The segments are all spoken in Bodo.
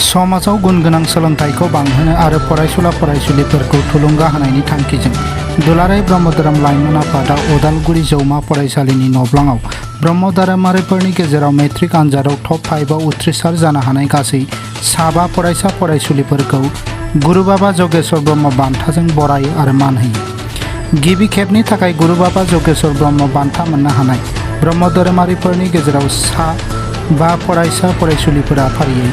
समाजाव गुनगोनां सोलोंथाइखौ बांहोनो आरो फरायसुला फरायसुलिफोरखौ थुलुंगा होनायनि थांखिजों दुलाराय ब्रह्म धोरोम लाइमोन आफादा उदालगुरि जौमा फरायसालिनि नब्लाङाव ब्रह्म धोरोमारिफोरनि गेजेराव मेट्रिक आनजादाव टप 5आव उथ्रिसार जानो हानाय गासै 7 फरायसा फरायसुलिफोरखौ गुरु बाबा जगेश्वर ब्रह्म बान्थाजों बरायो आरो मान होयो। गिबि खेबनि थाखाय गुरु बाबा जगेश्वर ब्रह्म बान्था मोननो हानाय ब्रह्म धोरोमारिफोरनि गेजेराव 5 फरायसा फरायसुलिफोरा फारियै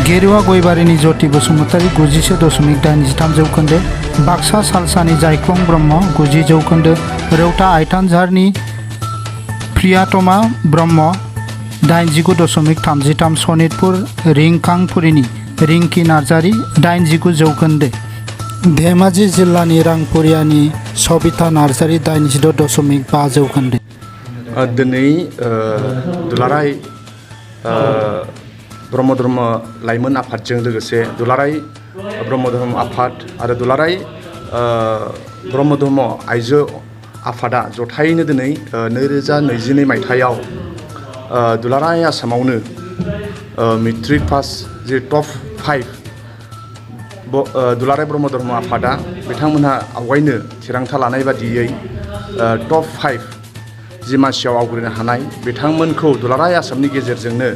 गेरुवा गयबारिनि ज्योति बसुमतारी 91.83 जौखोन्दो, बाक्सा सालसानि जायख्लं ब्रह्म 90 जौखोन्दो, रौता आइथानझारनि प्रियातमा ब्रह्म 89.33, सनितपुर रिंखांपुरिनि रिंकी नार्जारी 89 जौखोन्दो, धेमाजि जिल्लानि रांपुरियानि सबिता नार्जारी 86.5 जौखोन्दो। दिनै दुलाराय ब्रह्म धर्म लाइमोन आफादजों लोगोसे दुलाराय ब्रह्म धर्म आफाद आरो दुलाराय ब्रह्म धर्म आइजो आफादा जथायैनो दिनै 2022 मायथाइयाव दुलाराय आसामावनो मेट्रिक पास जे टप 5 दुलाराय ब्रह्म धर्म आफादा बिथांमोनहा आवगायनो थिरांथा लानाय बादियै टप 5 जि मासियाव आवग्रिनो हानाय बिथांमोनखौ दुलाराय आसामनि गेजेरजोंनो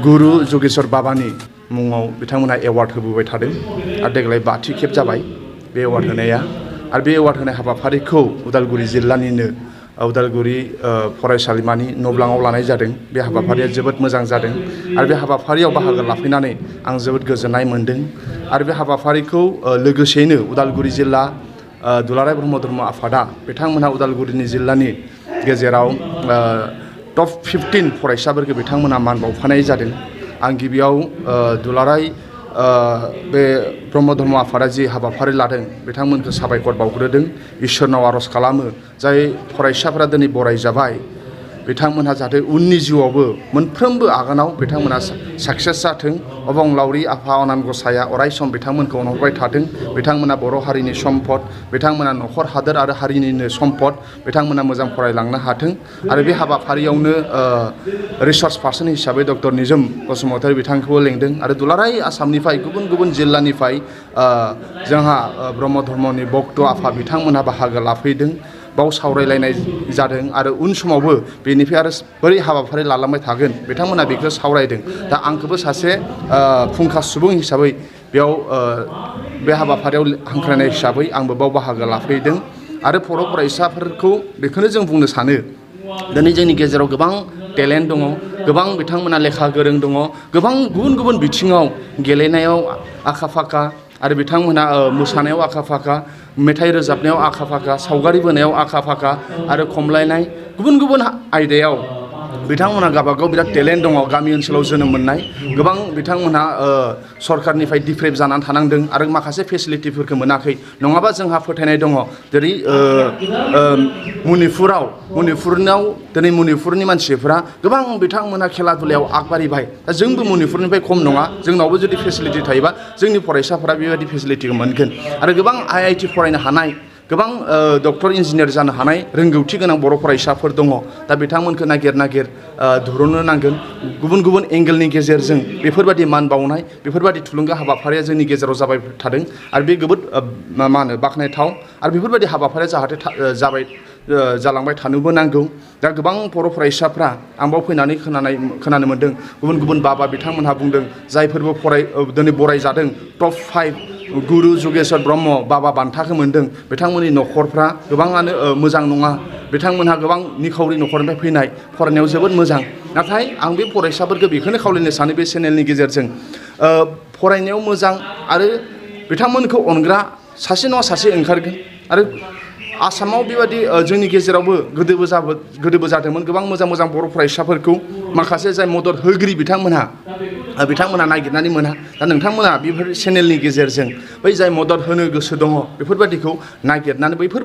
गुरु जगेश्वर बाबानि मुङाव बिथांमोनहा एवार्ड होबोबाय थादों आरो देग्लाय 5थि खेब जाबाय बे एवार्ड होनाया। आरो बे एवार्ड होनाय हाबाफारिखौ उदालगुरि जिल्लानिनो उदालगुरि फरायसालिमानि नब्लाङाव लानाय जादों। बे हाबाफारिया जोबोद मोजां जादों आरो बे हाबाफारियाव बाहागो लाफैनानै आं जोबोद गोजोननाय मोन्दों। आरो बे हाबाफारिखौ लोगोसेयैनो उदालगुरि जिल्ला दुलाराय ब्रह्म धर्म आफादा बिथांमोनहा उदालगुरिनि जिल्लानि गेजेराव टप 15 फरायसाफोरखौ बिथांमोना मान बावफानाय जादों। आं गिबियाव दुलाराय बे ब्रह्म धर्म आफादा जि हाबाफारि लादों बिथांमोनखौ साबायखर बावग्रोदों, इसोरनाव आरज खालामो जाय फरायसाफोरा दिनै बरायजाबाय बिथांमोनहा जाहाथे उननि जिउआवबो मोनफ्रोमबो आगानाव बिथांमोना साक्सेस जाथों। अबंलावरि आफा अनाम गसाया अरायसम बिथांमोनखौ अनहरबाय थाथों। बिथांमोना बर' हारिनि सम्पद, बिथांमोना न'खर हादोर आरो हारिनिनो सम्पद, बिथांमोना मोजां फरायलांनो हाथों। आरो बे हाबाफारियावनो रिसार्च पार्सन हिसाबै डक्टर निजोम बसुमतारी बिथांखौबो लेंदों आरो दुलाराय आसामनिफ्राय गुबुन गुबुन जिल्लानिफ्राय जोंहा ब्रह्म धर्मनि भक्त आफा बिथांमोनहा बाहागो लाफैदों। बाव सावरायलायनाय जादों आरो उन समावबो बेनिफ्राय आरो बोरै हाबाफारि लालांबाय थागोन बिथांमोना बेखौ सावरायदों। दा आंखौबो सासे फुंखा सुबुं हिसाबै बेयाव बे हाबाफारियाव हांख्रायनाय हिसाबै आंबो बाव बाहागो लाफैदों। आरो फरायसाफोरखौ बेखौनो जों बुंनो सानो दिनै जोंनि गेजेराव गोबां टेलेन्ट दङ, गोबां बिथांमोना लेखा गोरों दङ, गोबां गुबुन गुबुन बिथिङाव गेलेनायाव आखा फाखा आरो बिथांमोना मोसानायाव आखा फाखा, मेथाइ रोजाबनायाव आखा फाखा, सावगारि बोनायाव आखा फाखा आरो खमलायनाय गुबुन गुबुन आयदायाव बिथांमोनहा गावबागाव बिराद टेलेन्ट दङ। गामि ओनसोलाव जोनोम मोननाय गोबां बिथांमोनहा सरकारनिफ्राय डिप्रेभ जानानै थानांदों आरो माखासे फेसिलिटिफोरखौ मोनाखै। नङाबा जोंहा फोथायनाय दङ जेरै मणिपुरनाव दिनै मणिपुरनि मानसिफोरा गोबां बिथांमोनहा खेला दुलायाव आगबारिबाय। दा जोंबो मणिपुरनिफ्राय खम नङा, जोंनावबो जुदि फेसिलिटि थायोबा जोंनि फरायसाफोरा बेबायदि फेसिलिटिखौ मोनगोन। आरो गोबां IIT फरायनो हानाय, गोबां डक्टर इन्जिनियार जानो हानाय रोंगौथि गोनां बर' फरायसाफोर दङ। दा बिथांमोनखौ नागिर दिहुननो नांगोन। गुबुन गुबुन एंगेलनि गेजेरजों बेफोरबायदि मान बावनाय, बेफोरबायदि थुलुंगा हाबाफारिया जोंनि गेजेराव जाबाय थादों आरो बे जोबोद बाख्नायथाव। आरो बेफोरबायदि हाबाफारिया जाहाथे जालांबाय थानोबो नांगौ। दा गोबां बर' फरायसाफ्रा आं बाव फैनानै खोनानो मोन्दों गुबुन गुबुन बाबा बिथांमोनहा बुंदों जायफोरबो दिनै बरायजादों टप 5 गुरु जगेश्वर ब्रह्म बाबा बान्थाखौ मोन्दों बिथांमोननि न'खरफ्रा गोबाङानो मोजां नङा। बिथांमोनहा गोबां निखावरि न'खरनिफ्राय फैनाय, फरायनायाव जोबोद मोजां। नाथाय आं बे फरायसाफोरखौ बेखौनो खावलायनो सानो बे चेनेलनि गेजेरजों फरायनायाव मोजां आरो बिथांमोनखौ अनग्रा सासे नङा सासे ओंखारगोन। आरो आसामाव बेबायदि जोंनि गेजेरावबो गोदोबो जादोंमोन गोबां मोजां मोजां बर' फरायसाफोरखौ माखासे जाय मदद होगिरि बिथांमोनहा नागिरनानै मोना। दा नोंथांमोना बेफोर चेनेलनि गेजेरजों बै जाय मदद होनो गोसो दङ बेफोरबायदिखौ नागिरनानै बैफोर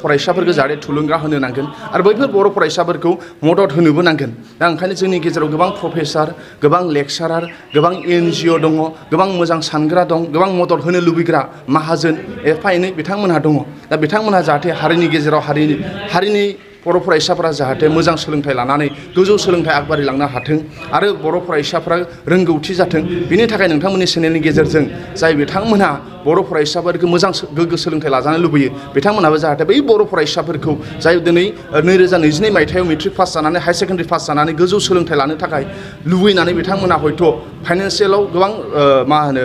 फरायसाफोरखौ जाहाथे थुलुंगा होनो नांगोन आरो बैफोर बर' फरायसाफोरखौ मदद होनोबो नांगोन। दा ओंखायनो जोंनि गेजेराव गोबां प्रफेसार, गोबां लेक्सारार, गोबां NGO दङ, गोबां मोजां सानग्रा दं, गोबां मदद होनो लुबैग्रा माहाजोन एफा एनै बिथांमोनहा दङ। दा बिथांमोनहा जाहाथे हारिनि गेजेराव हारिनि बर' फरायसाफोरा जाहाथे मोजां सोलोंथाइ लानानै गोजौ सोलोंथाइ आगबारिलांनो हाथों आरो बर' फरायसाफोरा रोंगौथि जाथों बिनि थाखाय नोंथांमोननि चेनेलनि गेजेरजों जाय बिथांमोनहा बर' फरायसाफोरखौ मोजां गोग्गो सोलोंथाइ लाजानो लुबैयो बिथांमोनहाबो जाहाथे बै बर' फरायसाफोरखौ जाय दिनै 2022 मायथाइयाव मेट्रिक पास जानानै हायार सेकेन्डारि पास जानानै गोजौ सोलोंथाइ लानो थाखाय लुबैनानै बिथांमोनहा हयथ' फाइनान्सियेलाव गोबां मा होनो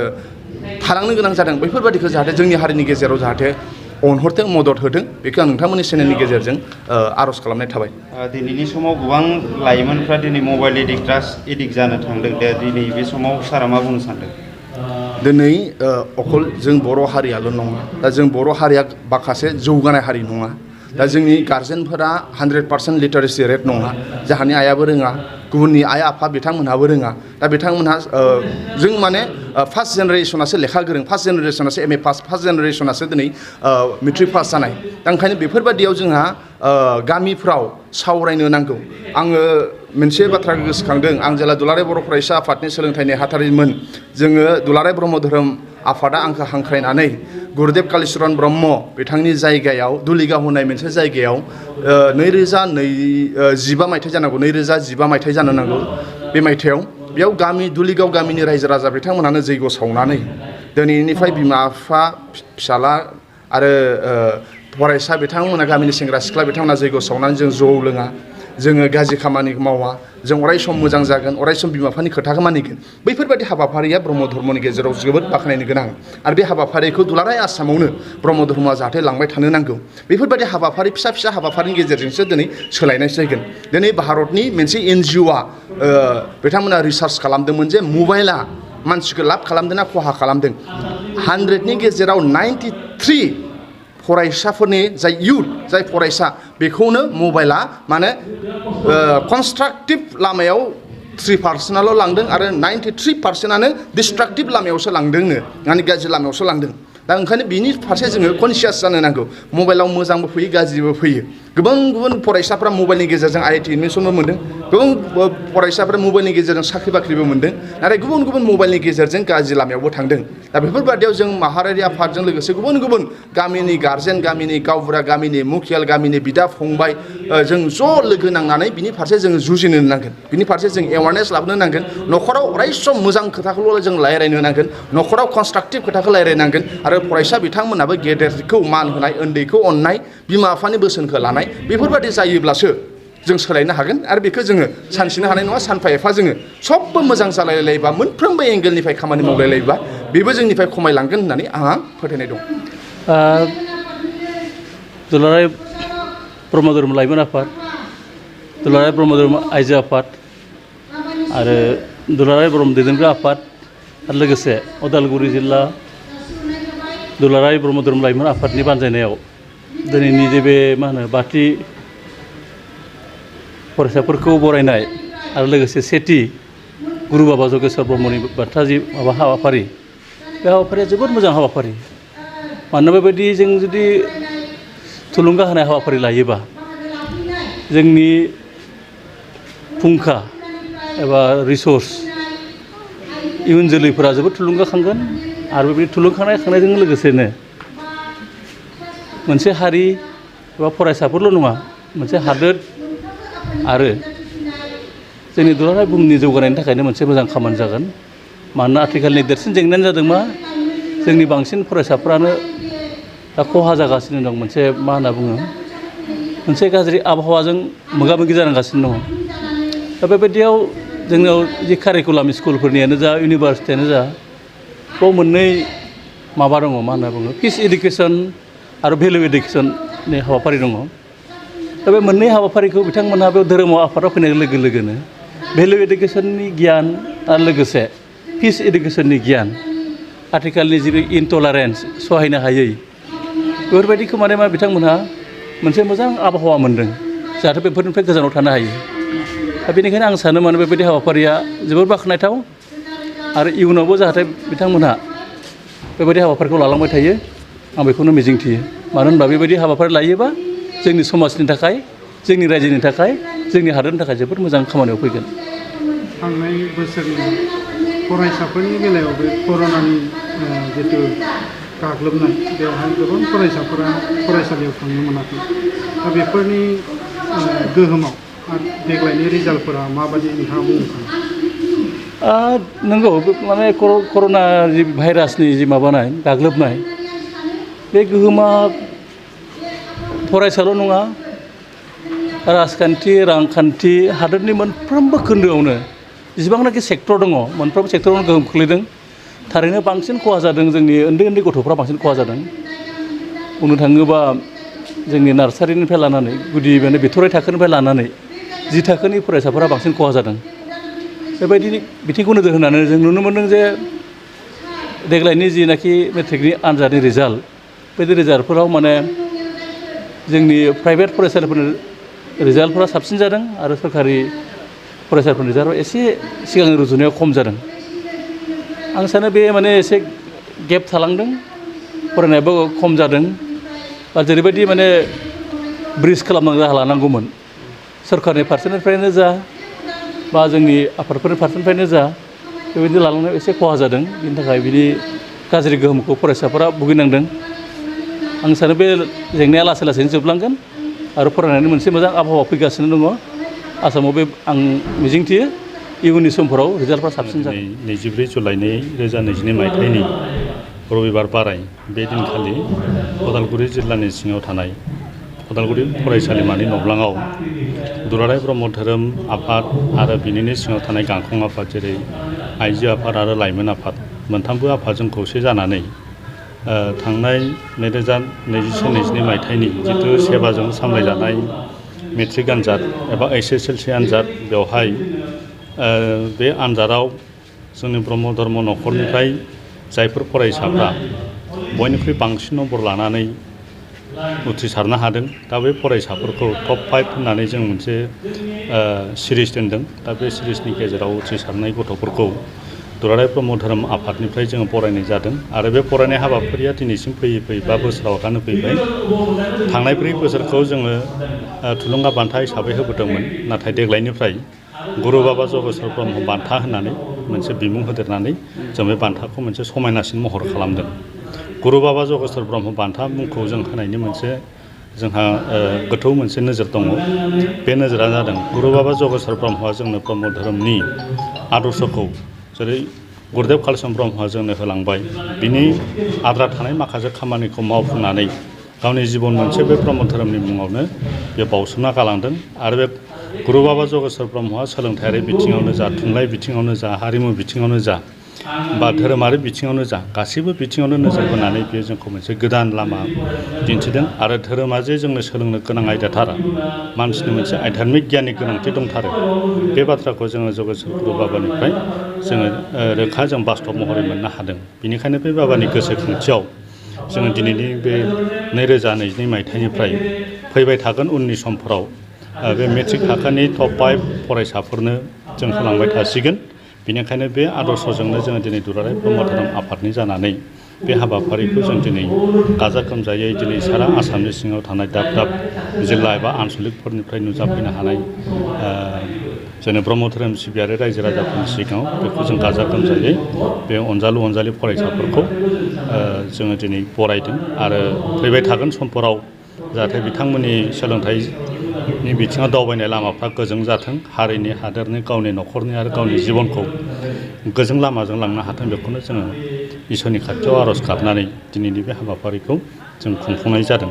थालांनो गोनां जादों बेफोरबादिखौ जाहाथे जोंनि हारिनि गेजेराव जाहाथे अनहरथों मदद होथों बेखौ आं नोंथांमोननि चेनेलनि गेजेरजों आर'ज खालामनाय थाबाय दिनैनि समाव गोबां लाइमोनफ्रा दिनै मबाइल एडिक्ट ड्राग्स एडिक्ट जानो थांदों दा दिनै बे समाव सारा मा बुंनो सानदों दिनै अकल जों बर' हारियाल' नङा दा जों बर' हारिया माखासे जौगानाय हारि नङा दा जोंनि गार्जेनफोरा 100% लिटारेसि रेट नङा जाहानि आइयाबो रोङा गुबुननि आइ आफा बिथांमोनहाबो रोङा दा बिथांमोनहा जों माने फार्स्ट जेनेरेसनासो लेखा गोरों फार्स्ट जेनेरेसनासो एम ए पास फार्स्ट जेनेरेसनासो दिनै मेट्रिक पास जानाय दा ओंखायनो बेफोरबादियाव जोंहा गामिफ्राव सावरायनो नांगौ आङो मोनसे बाथ्राखौ गोसोखांदों आं जेला दुलाराय बर' फरायसा आफादनि सोलोंथाइ नेहाथारिमोन जोङो दुलाराय ब्रह्म धोरोम आफादा आंखौ हांख्रायनानै गुरुदेब कालिचरन ब्रह्म बिथांनि जायगायाव दुलिगाव होननाय मोनसे जायगायाव 2015 मायथाइ जानांगौ 2015 मायथाइ जानो नांगौ बे मायथाइयाव बेयाव गामि दुलिगाव गामिनि रायजो राजा बिथांमोनहानो जैग' सावनानै दिनैनिफ्राय बिमा बिफा फिसाला आरो फरायसा बिथांमोना गामिनि सेंग्रा सिख्ला बिथांमोना जैग' सावनानै जों जौ लोङा जोङो गाज्रि खामानि मावा जों अराय सम मोजां जागोन अराय सम बिमा बिफानि खोथाखौ मानिगोन बैफोरबायदि हाबाफारिया ब्रह्म धर्मनि गेजेराव जोबोद बाख्नायनो गोनां आरो बे हाबाफारिखौ दुलाराय आसामावनो ब्रह्म धर्मआ जाहाथे लांबाय थानो नांगौ बेफोरबायदि हाबाफारि फिसा फिसा हाबाफारिनि गेजेरजोंसो दिनै सोलायनाय जागोन दिनै भारतनि मोनसे NGOआ बिथांमोना रिसार्च खालामदोंमोन जे मबाइला मानसिखौ लाब खालामदों ना खहा खालामदों 100नि गेजेराव 93 फरायसाफोरनि जाय इयुथ जाय फरायसा बेखौनो मबाइला माने कनस्ट्राक्टिभ लामायाव 3%ल' लांदों आरो 93%आनो डिस्ट्राक्टिभ लामायावसो लांदोंनो माने गाज्रि लामायावसो लांदों दा ओंखायनो बिनि फारसे जोङो कनसियास जानो नांगौ मबाइलाव मोजांबो फैयो गाज्रिबो फैयो गुबुन गुबुन फरायसाफ्रा मबाइलनि गेजेरजों IIT एडमिसनबो मोन्दों गोबां फरायसाफ्रा मबाइलनि गेजेरजों साख्रि बाख्रिबो मोन्दों नाथाय गुबुन गुबुन मबाइलनि गेजेरजों गाज्रि लामायावबो थांदों दा बेफोरबादियाव जों माहारियारि आफादजों लोगोसे गुबुन गुबुन गामिनि गार्जेन गामिनि गावबुरा गामिनि मुखियाल गामिनि बिदा फंबाय जों ज' लोगो नांनानै बिनि फारसे जों जुजिनो नांगोन बिनि फारसे जों एवारनेस लाबोनो नांगोन न'खराव अराय सम मोजां खोथाखौल' जों रायज्लायनो नांगोन न'खराव कनस्ट्राक्टिभ खोथाखौ रायज्लायनांगोन आरो फरायसा बिथांमोनाबो गेदेरखौ मान होनाय उन्दैखौ अननाय बिमा बिफानि बोसोनखौ लानाय बेफोरबादि जायोब्लासो जों सोलायनो हागोन आरो बेखौ जोङो सानसेनो हानाय नङा सानफा एफा जोङो सबबो मोजां जालायलायोबा मोनफ्रोमबो एंगेलनिफ्राय खामानि मावलायलायोबा बेबो जोंनिफ्राय खमायलांगोन होननानै आंहा फोथायनाय दं दुलाराय ब्रह्म धोरोम लाइमोन आफाद दुलाराय ब्रह्म धोरोम आइजो आफाद आरो दुलाराय ब्रह्म दैदेनग्रा आफाद आरो लोगोसे उदालगुरि जिल्ला दुलाराय ब्रह्म धोरोम लाइमोन आफादनि बानजायनायाव दिनैनि जे बे मा होनो बाथि फरायसाफोरखौ बरायनाय आरो लोगोसे सेथि गुरु बाबा जगेश्वर ब्रह्मनि बान्था जि माबा हाबाफारि बे हाबाफारिया जोबोद मोजां हाबाफारि मानोना बेबायदि जों जुदि थुलुंगा होनाय हाबाफारि लायोबा जोंनि फुंखा एबा रिसर्स इयुन जोलैफोरा जोबोद थुलुंगाखांगोन आरो बेबायदि थुलुंगाखांनायजों लोगोसेनो मोनसे हारि एबा फरायसाफोरल' नङा मोनसे हादोर आरो जोंनि दुलाराय बुहुमनि जौगानायनि थाखायनो मोनसे मोजां खामानि जागोन मानोना आथिखालनि देरसिन जेंनायानो जादों मा जोंनि बांसिन फरायसाफ्रानो दा खहा जागासिनो दं मोनसे मा होनना बुङो मोनसे गाज्रि आबहावाजों मोगा मोगि जानांगासिनो दङ दा बेबायदियाव जोंनाव जि कारिकुलाम स्कुलफोरनियानो जा इउनिभारसिटियानो जा बाव मोननै माबा दङ मा होनना बुङो फिस इडुकेसन आरो भेलु इडुकेसननि हाबाफारि दङ दा बे मोननै हाबाफारिखौ बिथांमोनहा बे धोरोमाव आफादाव फैनाय लोगो लोगोनो भेलु इडुकेसननि गियान आरो लोगोसे फिस इडुकेसननि गियान आथिखालनि जि इनटलारेन्स सहायनो हायै बेफोरबायदिखौ माने मा बिथांमोनहा मोनसे मोजां आबहावा मोन्दों जाहाथे बेफोरनिफ्राय गोजानाव थानो हायो दा बेनिखायनो आं सानो माने बेबायदि हाबाफारिया जोबोर बाख्नायथाव आरो इयुनावबो जाहाथे बिथांमोनहा बेबायदि हाबाफारिखौ लालांबाय थायो आं बेखौनो मिजिंथियो मानो होनबा बेबायदि हाबाफारि लायोबा जोंनि समाजनि थाखाय जोंनि रायजोनि थाखाय जोंनि हादोरनि थाखाय जोबोद मोजां खामानियाव फैगोन थांनाय बोसोरनि फरायसाफोरनि बेलायाव बे कर'नानि जितु गाग्लोबनाय बेवहाय गोबां फरायसाफोरा फरायसालियाव थांनो मोनाखै दा बेफोरनि गोहोमाव देग्लायनि रिजाल्टफोरा माबायदि नोंथाङा बुंनो सानो? नंगौ माने कर'ना जि भाइरासनि जि माबानाय गाग्लोबनाय बे गोहोमा फरायसाल' नङा राजखान्थि रांखान्थि हादोरनि मोनफ्रोमबो खोन्दोआवनो जेसेबांनाखि सेक्टर दङ मोनफ्रोमबो सेक्टरावनो गोहोम खोख्लैदों थारैनो बांसिन खहा जादों जोंनि उन्दै उन्दै गथ'फ्रा बांसिन खहा जादों बुंनो थाङोबा जोंनि नार्सारिनिफ्राय लानानै गुदि माने बिथराइ थाखोनिफ्राय लानानै जि थाखोनि फरायसाफोरा बांसिन खहा जादों बेबायदि बिथिंखौ नोजोर होनानै जों नुनो मोन्दों जे देग्लायनि जिनाखि मेट्रिकनि आनजादनि रिजाल्ट बे रिजाल्टफोराव माने जोंनि प्राइभेट फरायसालिफोरनि रिजाल्टफोरा साबसिन जादों आरो सोरखारि फरायसालिफोरनि रिजाल्टआ एसे सिगांनि रुजुनायाव खम जादों आं सानो बे माने एसे गेप थालांदों फरायनायाबो खम जादों बा जेरैबायदि माने ब्रिज खालामनांगौ राहा लानांगौमोन सोरखारनि फारसेनिफ्रायनो जा बा जोंनि आफादफोरनि फारसेनिफ्रायनो जा बेबायदि लालांनायाव एसे खहा जादों बिनि थाखाय बिनि गाज्रि गोहोमखौ फरायसाफोरा भुगिनांदों आं सानो बे जेंनाया लासै लासैनो जोबलांगोन आरो फरायनायनि मोनसे मोजां आबहावा फैगासिनो दङ आसामाव बे आं मिजिंथियो इयुननि समफोराव रिजाल्टफ्रा साबसिन जागोन 24 जुलाइ 2022 मायथाइनि रबिबार बाराय बे दिनखालि उदालगुरि जिल्लानि सिङाव थानाय उदालगुरि फरायसालिमानि नब्लाङाव दुलाराय ब्रह्म धोरोम आफाद आरो बिनिनो सिङाव थानाय गांखं आफाद जेरै आइजो आफाद आरो लाइमोन आफाद मोनथामबो आफादजों खौसे जानानै थांनाय 2021-22 मायथाइनि जिथु सेबाजों सामलायजानाय मेट्रिक आनजाद एबा HSLC आनजाद बेवहाय बे आनजादाव जोंनि ब्रह्म धर्म न'खरनिफ्राय जायफोर फरायसाफ्रा बयनिख्रुइ बांसिन नम्बर लानानै उथ्रिसारनो हादों दा बे फरायसाफोरखौ टप 5 होननानै जों मोनसे सिरिज दोनदों दा बे सिरिजनि गेजेराव उथ्रिसारनाय गथ'फोरखौ दुलाराय ब्रह्म धोरोम आफादनिफ्राय जोङो बरायनाय जादों आरो बे बरायनाय हाबाफारिया दिनैसिम फैयै 5 बोसोराव आगान होफैबाय थांनाय 4 बोसोरखौ जोङो थुलुंगा बान्था हिसाबै होबोदोंमोन नाथाय देग्लायनिफ्राय गुरु बाबा जगेश्वर ब्रह्म बान्था होननानै मोनसे बिमुं होदेरनानै जों बे बान्थाखौ मोनसे समायनासिन महर खालामदों गुरु बाबा जगेश्वर ब्रह्म बान्था मुंखौ जों होनायनि मोनसे जोंहा गोथौ मोनसे नोजोर दङ बे नोजोरा जादों गुरु बाबा जगेश्वर ब्रह्मआ जोंनो ब्रह्म धोरोमनि आदर्शखौ जेरै गुरुदेव कालिचरण ब्रह्मआ जोंनो होलांबाय बिनि आद्रा थानाय माखासे खामानिखौ मावफुंनानै गावनि जिबन मोनसे बे ब्रह्म धोरोमनि मुङावनो बे बावसोमना गालांदों आरो बे गुरु बाबा जगेश्वर ब्रह्मआ सोलोंथायारि बिथिङावनो जा थुनलाइ बिथिङावनो जा हारिमु बिथिङावनो जा बा धोरोमारि बिथिङावनो जा गासैबो बिथिङावनो नोजोर बोनानै बेयो जोंखौ मोनसे गोदान लामा दिन्थिदों आरो धोरोमा जे जोंनो सोलोंनो गोनां आयदाथारा मानसिनि मोनसे आध्यात्मिक गियाननि गोनांथि दंथारो बे बाथ्राखौ जोङो जगेश्वर गुरु बाबानिफ्राय जोङो रोखा जों बास्तब महरै मोननो हादों बेनिखायनो बे बाबानि गोसोखांथियाव जोङो दिनैनि बे 2022 मायथाइनिफ्राय फैबाय थागोन उननि समफोराव बे मेट्रिक थाखोनि टप 5 फरायसाफोरनो जों होलांबाय थासिगोन बेनिखायनो बे आदर्शजोंनो जोङो दिनै दुलाराय ब्रह्म धोरोम आफादनि जानानै बे हाबाफारिखौ जों दिनै गाजा गोमजायै दिनै सारा आसामनि सिङाव थानाय दाब दाब जिल्ला एबा आनसलिकफोरनिफ्राय नुजाफैनो हानाय जोंनि ब्रह्म धोरोम सिबियारि रायजो राजाफोरनि सिगाङाव बेखौ जों गाजा गोमजायै बे अनजालु फरायसाफोरखौ जोङो दिनै बरायदों आरो फैबाय थागोन समफोराव जाहाथे बिथांमोननि सोलोंथाइनि बिथिङाव दावबायनाय लामाफ्रा गोजों जाथों हारिनि हादोरनि गावनि न'खरनि आरो गावनि जिबनखौ गोजों लामाजों लांनो हाथों बेखौनो जोङो इसोरनि खाथियाव आर'ज गाबनानै दिनैनि बे हाबाफारिखौ जों खुंफुंनाय जादों